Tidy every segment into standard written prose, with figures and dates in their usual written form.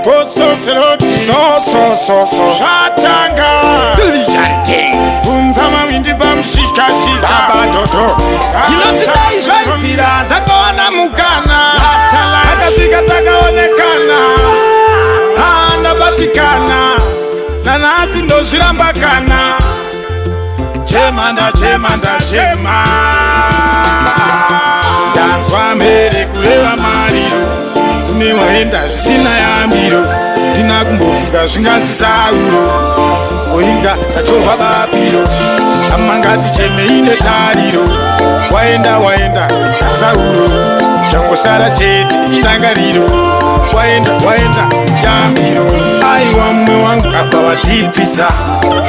Kosoferoti So so so so. Zvatanga Television thing. Unza mawindi pamushikashika. Baba Toto. Ndinoti dai zvaibvira ndakawana mukana, takasvika takaonekana. Ah, ndabatikana nanhasi ndozviramba kana chema, ndachema, ndachema. Ndanzwa mhere kureva mariro, kune waenda zvisina yambiro. Ndina kumbofunga zvinganzi Sauro oinga tatorwa bapiro. Amangati chemei netariro, waenda, waenda Sauro, changosara chete indangariro. Waenda, waenda yambiro. Aiwa, mumwe wangu apa watipisa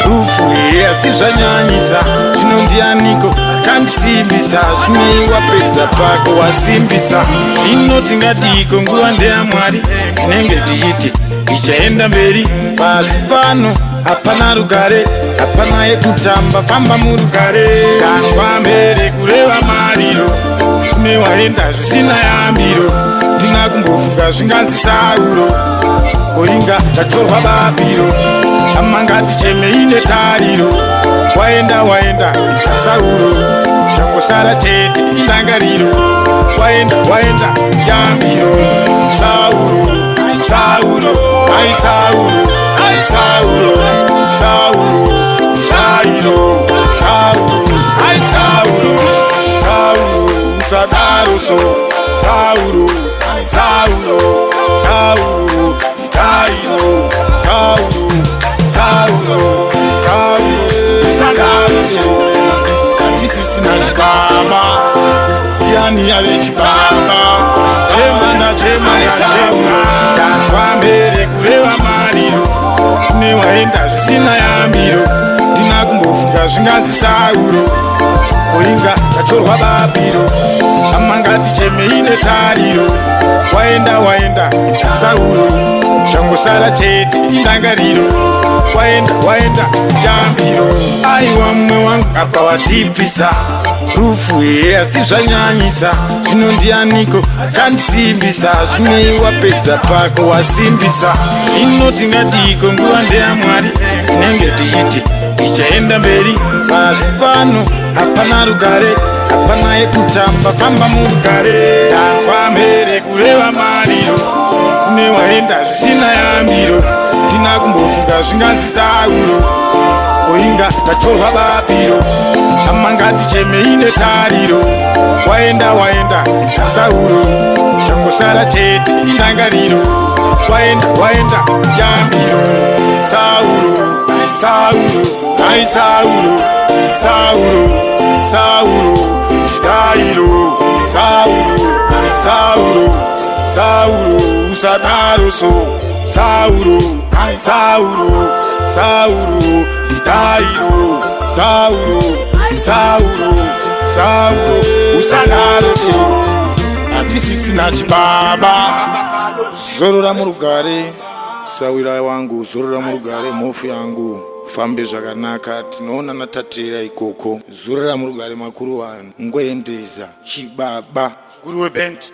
rufu here? Asi zvanyanyisa zvino, ndianiko akandisimbisa? Zvinei wapedza pako wasimbisa zvino, tingadiko? Nguva ndeyaMwari. Tinenge tichiti tichaenda mberi, pasi pano hapana rugare, hapana yekutamba. Famba murugare. Ndanzwa mhere kureva mariro, kune waenda zvisina yambiro. Ndina kumbofunga zvinganzi Sauro oinga tatorwa bapiro. Amangati chemei netariro, waenda, waenda Sauro, changosara chete indangariro. Waenda, waenda yambiro. Sauro, Sauro, ai Sauro, ai Sauro, Sauro, Sairo, Sauro, ai Sauro, Sauro, usadaruso. Sauro, Sauro, Sauro, Tairo, Sauro, Sauro, Sauro, usadaruso. Hatisisina chibaba, ndiani ave chibaba? Chema, ndachema, ndachema. Ndanzwa mhere kureva mariro, kune waenda zvisina yambiro. Ndina kumbofunga zvinganzi Sauro oinga tatorwa bapiro. Amangati chemei netariro, waenda, waenda Sauro, changosara chete indangariro. Waenda, waenda yambiro. Aiwa, mumwe wangu apa watipisa rufu here? Asi zvanyanyisa zvino, ndianiko akandisimbisa? Zvinei wapedza pako wasimbisa zvino, tingadiko? Nguva ndeyaMwari. Tinenge tichiti tichaenda mberi, pasi pano hapana rugare, hapana yekutamba. Famba murugare. Ndanzwa mhere kureva mariro, kune waenda zvisina yambiro. Ndina kumbofunga zvinganzi Sauro oinga tatorwa bapiro. Amangati chemei netariro, waenda, waenda Sauro, changosara chete indangariro. Waenda, waenda yambiro. Sauro, Sauro, ai Sauro, Sauro, Sauro, Tairo, Sauro, Sauro, Sauro, usadaruso. Sauro, Sauro, Sauro, Tairo, Sauro, Sauro, Sauro, usadaruso. Hatisisina chibaba. Zorora murugare, sawira wangu, zorora murugare, mhofu yangu, fambe zvakanaka. Tinoonana tatera ikoko. Zorora murugare, makuru vanhu. Ngoendeza chibaba. Guru webhendi.